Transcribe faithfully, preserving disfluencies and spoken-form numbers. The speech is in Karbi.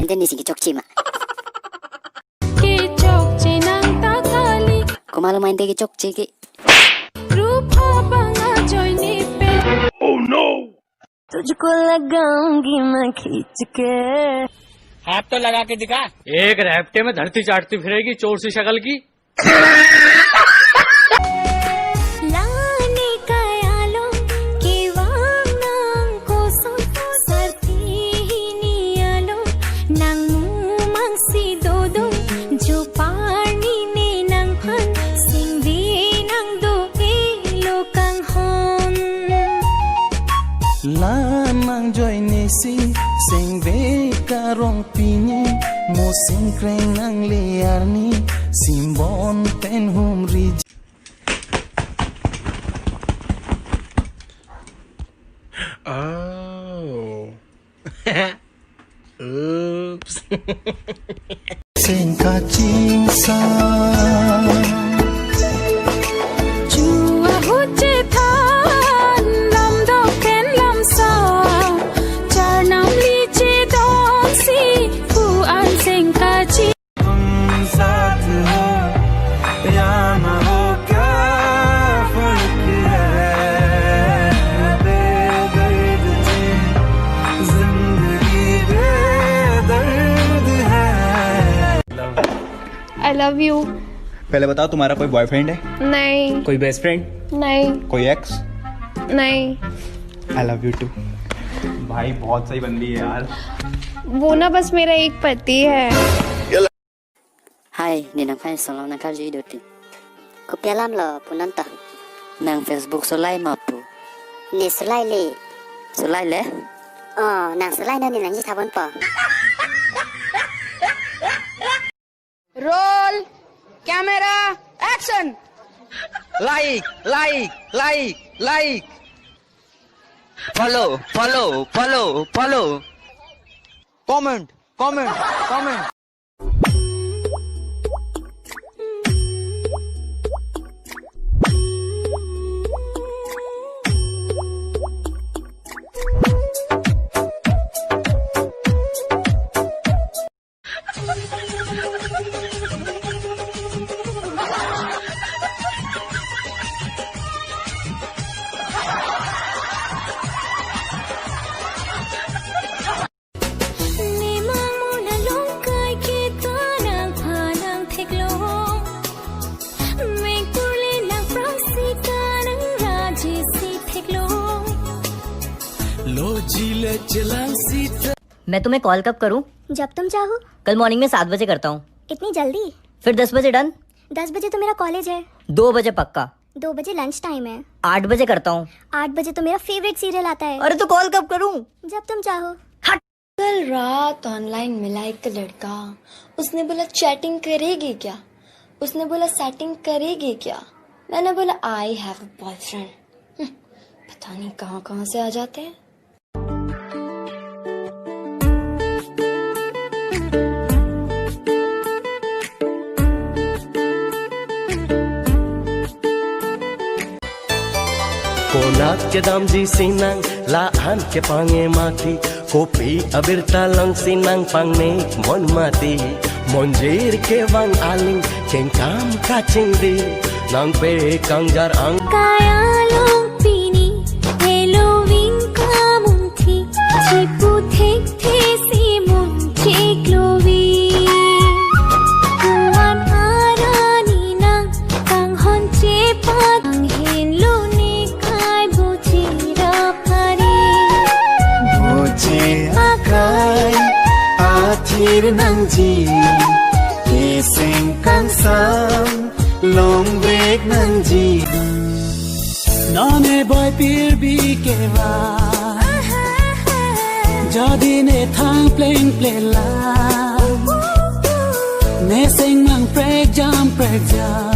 Deni si kechokche ma. Kechokche nang ta kali. Komatlo ma ante kechokche ke. Rupa bang ajoine pe. Oh no! तुझको लगाऊंगी मैं खींच के। हाथ तो लगा के दिखा। एक रेपटे में धरती चाटती फिरेगी चोर सी शक्ल की। Lane kaya lo kevang nang koson sartini alo nang mumang si dodo jo parni ne nangphan singve nang do elo kanghon. La nang ajoine si singve karong pini mo singkreng nang le arni simbon pen humri. Oh. Oops. Singkachingsa. Chua huche than lam dok pen lam sa. Charnam li chedon si pu an singkachi. तुम साथ हो या ना हो, क्या फर्क है? बेदर्द थी जिंदगी, बेदर्द है। I love you। पहले बताओ, तुम्हारा कोई बॉयफ्रेंड है? नहीं। कोई बेस्ट फ्रेंड? नहीं। कोई एक्स? नहीं। I love you too। भाई, बहुत सही बंदी है यार। वो ना बस मेरा एक पति है। Hi, ne nangphan solong nangkarju iduti. Kopi alam lo, pu non to. Nang Facebook solai ma pu? Ne solai le. Solai le? Oh, nang solai non ne nangji thabon po. Roll, camera, action! Like, like, like, like. Follow, follow, follow, follow. Comment, comment, comment. Nemang mona longkai ke tanang phanang theklong. Mengpule nang prang si tanang raji si theklong. Lo jile chelang sita. मैं तुम्हें कॉल कब करूं? जब तुम चाहो। कल मॉर्निंग में सात बजे करता हूँ। इतनी जल्दी? फिर दस बजे डन। दस बजे तो मेरा कॉलेज है। दो बजे पक्का। दो बजे लंच टाइम है। आठ बजे करता हूँ। आठ बजे तो मेरा फेवरेट सीरियल आता है। अरे तो कॉल कब करूँ? जब तुम चाहो। हट। कल रात ऑनलाइन मिला एक लड़का, उसने बोला चैटिंग करेगी क्या, उसने बोला सेटिंग करेगी क्या। मैंने बोला I have a boyfriend। हम्म, पता नहीं कहाँ कहाँ से आ जाते हैं। Konat kedamji sinang, la-an kepange mati, kopi abirta long sinang pangnek mon mati, monjir kevang aling, kengkam kachingdi, nangpe kangjar ang. Kaya long pini, Halloween kamunthi, chipu thek thesi munchik lovi. Kuan arani nang kanghon chepat, nang henlo ne kai bochira pari. Boche akai athir nangji, keseng kangsam longvek nangji. Non ne boy pirbi keva, jodi ne thang pleng plela, ne seng mang prek jam prek jam.